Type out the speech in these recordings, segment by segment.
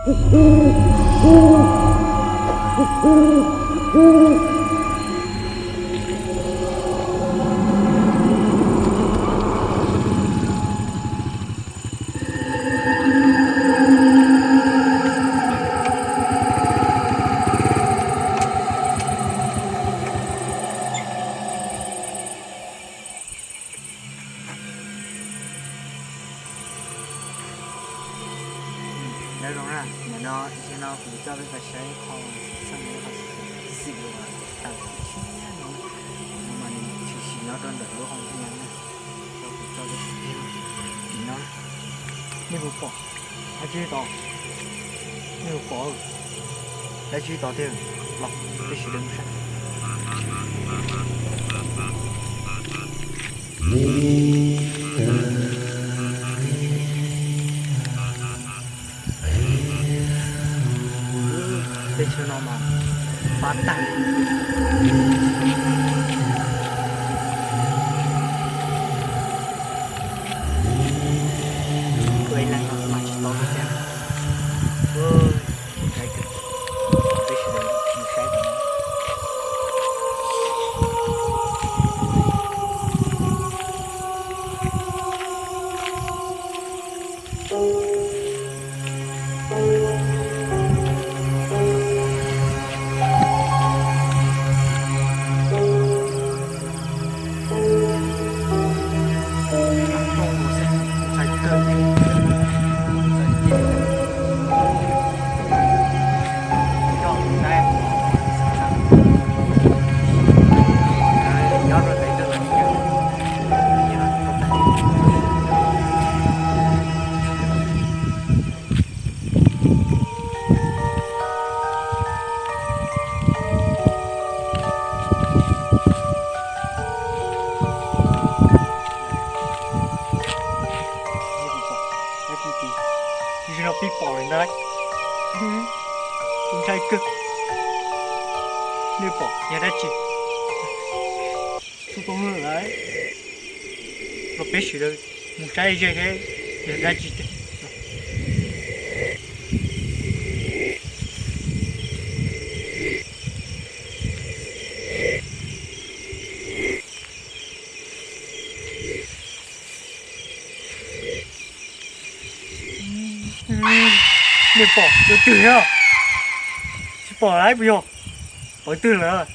Nyob zoo na, nim no ib sim no kuv coj peb mus saib qhov xab nws qhov xim uas tawm tshiab no, no mas nws tshwm sim nyob rau ntawm lub hoo ntej no na. Kuv coj peb saib tim no, nej puas pom dab tsi tod? Nej puas pom dab tsi tod tiag? Los peb sawv daws mus saib. Teb chaws no mas fab tag. Tus ib leeg no mas tsis tau lawm thiab. Ntshai kawg, peb sawv daws mus saib. Tam sim no pib pom lawm ntag lauj. Ntshai kawg. Nej pom yog dab tsi? Tsis tau lawm. Los peb sawv daws mus saib ze thiab, yog dab tsi tiag. Nej pom tus twg thiab? Tsis pom lawm puas yog? Pom twg lawm?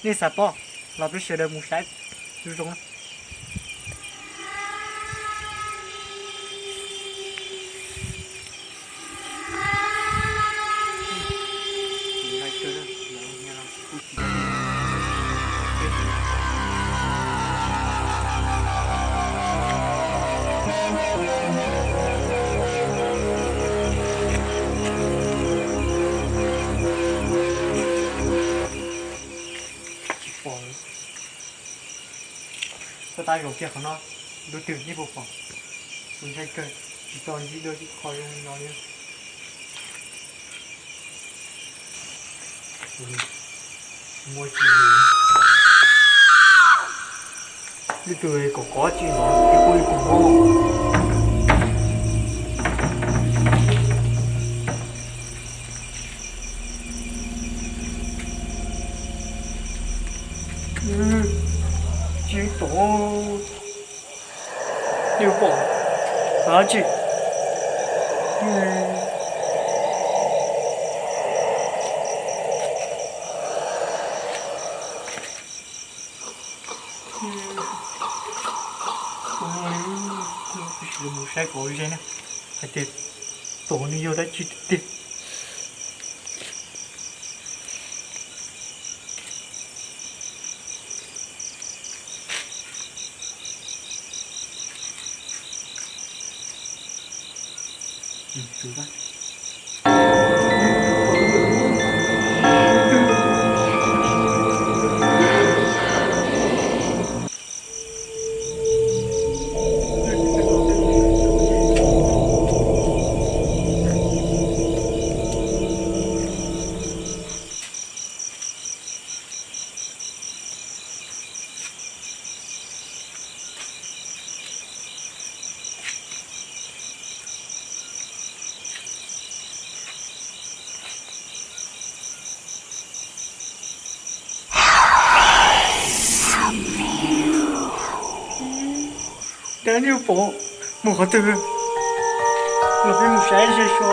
Nej xav pom los peb sawv daws mus saib zoo zoo na. Tsis pom. Txog tag zaum kiag qhov no, ntu twg nej puas pom? Tus ntshai kawg, tsis tau ntsib dua ib qho zoo li no li. Muaj tsis, ib tug kom kov tsis no, ib kuj ib tug mob. Tsis pom. Yuav pom dab tsi? Mus saib kom ze na, hais tias tus nws yog dab tsi tiag tiag. Cas nej pom mus qhov twg? Los peb mus saib seb so.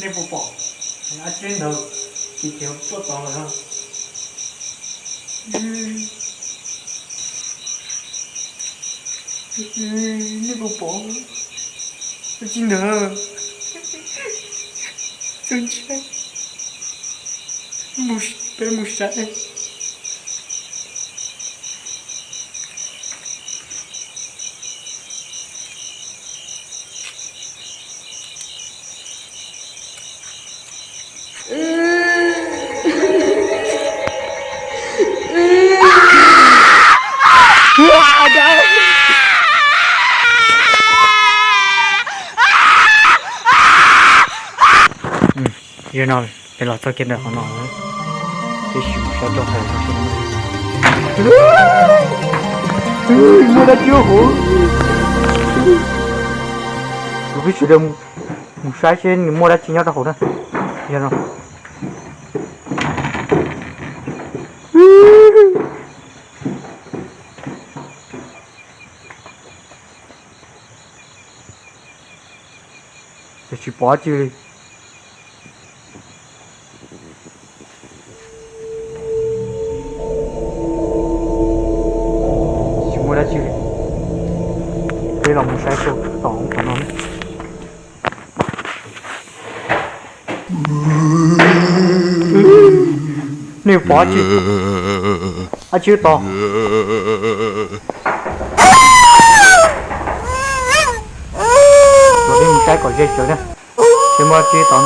Nej puas pom dab tsi ntawd? Ces ces tuaj tod lawm no. Nej puas pom dab tsi ntawd? Txhob ntshai, peb mus saib. Yog no, peb los txog kiag ntawm qhov no, peb sim mus saib rau hauv no. Muaj dab tsi hauv? Kuv peb sawv daws mus saib seb nws muaj dab tsi nyob rau hauv na. Yog no. Ces tsis pom dab tsi li. Tsis muaj dab tsi li. Peb los mus saib seb tom qhov no. Nej pom dab tsi? Dab tsi tod? Los peb mus saib kom ze sawv na, seb muaj dab tsi tod.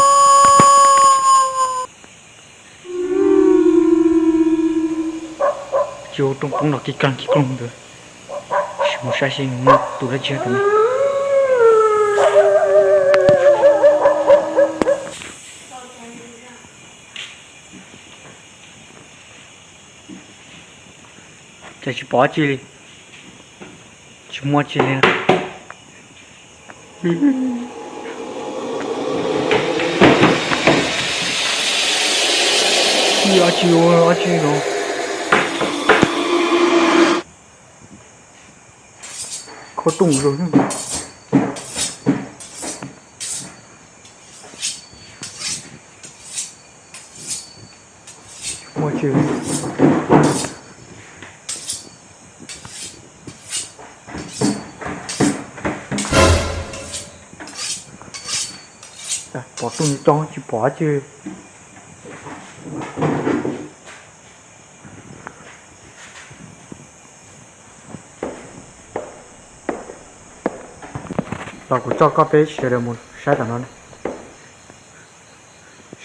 Tsis ua rooj poob no kis kag kis koog ntawd. Sim mus saib seb muaj tus dab tsi tom no. Cas tsis pom dab tsi li, tsis muaj dab tsi li. Ib dab tsi ua dab tsi no. Khob tooj zoo. Muaj tsi? Pom tooj coob tsis pom dab tsi. Los kuv coj koj peb sawv daws mus saib tom no,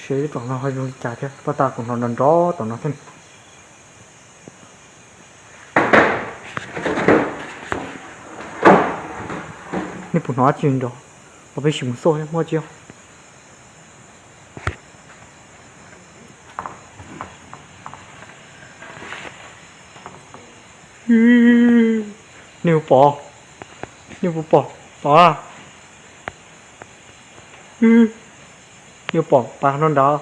seb tom no ho zoo li cas thiab, paj tag kuv hnov nrov nrov tom no thiab. Nej puas hnov dab tsi nrov? Los peb sim mus xauj muaj tsi. Nej puas pom? Nej puas pom tod? Nej puas pom pas no nrad?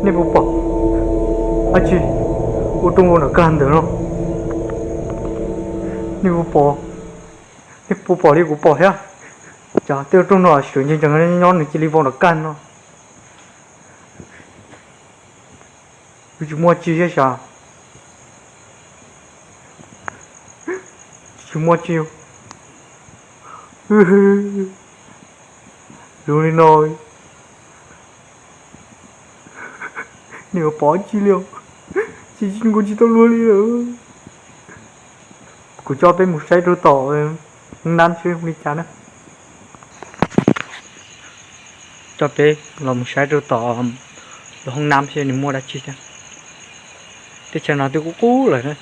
Nej puas pom dab tsi ua rooj vag nram kag ntawd no? Nej puas pom? Puas pom li kuv pom thiab? Cas tej rooj no sim ntsees ntsees nyob nws cia li vau nram kag no. Kuv tsis muaj tsi thiab sas. Tsis muaj tsi. Zoo li no, nws pom tsi li, tsis tsis nkaus tsis tau luag li lawm. Kuv coj peb mus saib rau tom hoob nab seb li cas na. Coj peb los mus saib rau tom lub hoob nab seb nws muaj dab tsi thiab. Teb chaws no twb qub qub lawm na.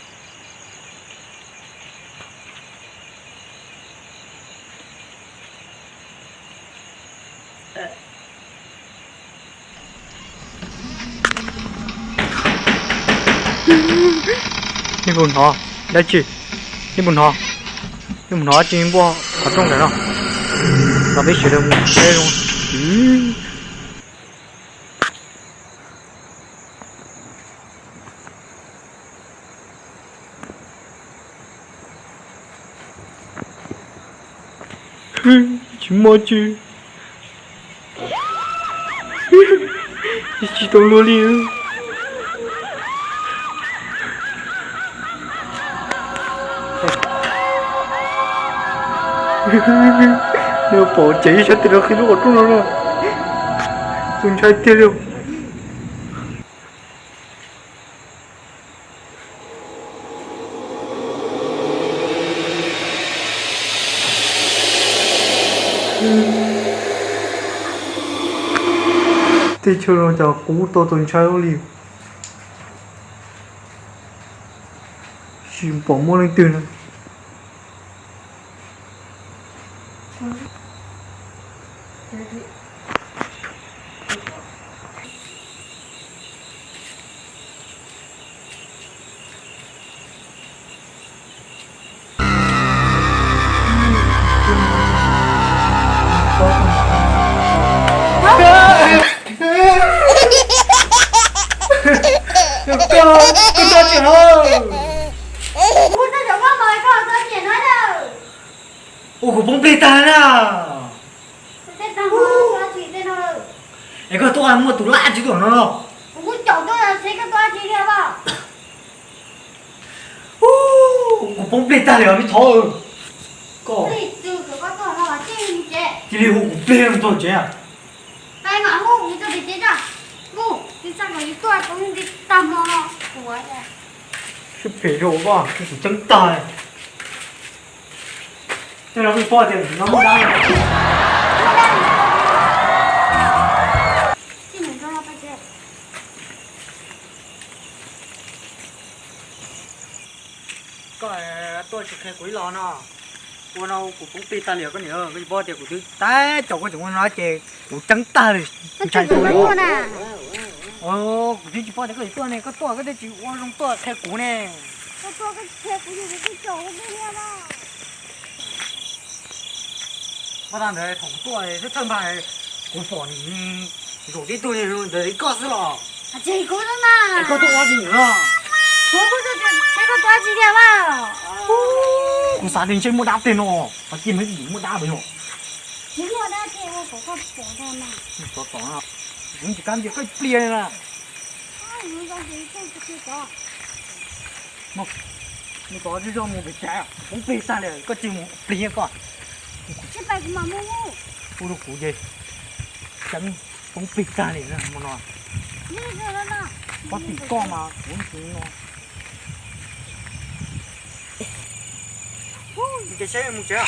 Nej puas hnov dab tsi? Nej puas hnov? Nej puas hnov tsi npuaj qhov rooj ntawm no? Los peb sawv daws mus saib zoo. Tsis muaj tsi. Tsis tau luag li. Nws pom cev sab tim no qhib lub qhov rooj no na. Tus ntshai tiag li. Teb chaws no cas qub tau tus ntshai ua li. Tsis pom muaj leej twg na. Koj, koj tuaj tseem no. Kuv tuaj cov koj mos koj tuaj tseem no na. Ua kuv poob plig tag na. Es koj tuaj muaj tus laj tsis tuaj no. Kuv kuj caum tuaj seb koj tuaj tsis tiag. Kuv poob plig tag li os me thov. Koj cia li hu kuv plig tag tsev. Sib phem rau koj, kuv ceeb tag. Tej no kuj paub tias no muaj dab. Koj tuaj tsis qhia kuv ib los no. Ua no kuv poob plig tag li koj niam, koj tsis paub tias kuv twb tab caum koj tseem ua no ces kuv ceeb tag li. Ntshai kuv na. Kuv twb tsis paub tias koj yuav tuaj ne, koj tuaj koj twb tsis ua zoo tuaj qhia kuv ne. Pab tag ntawd thaum kuv tuaj thawj npag kuv pom zaum tib tug ntawd li koj xwb los. Es koj tuaj ua tsis nws no? Kuv xav tias ntshe muaj dab tej no, qhov tiag mas muaj dab puas yog? Tov tom, kuv tsis kam ntiag koj pliag li na. Mus tod zej zog mus pem tshav, kuv poob plig tag li koj tsis mus plig koj. Ua rau kuv ces ceeb poob plig tag li no. Pob tim koj mas kuv tsis no. Ces saib mus tsev.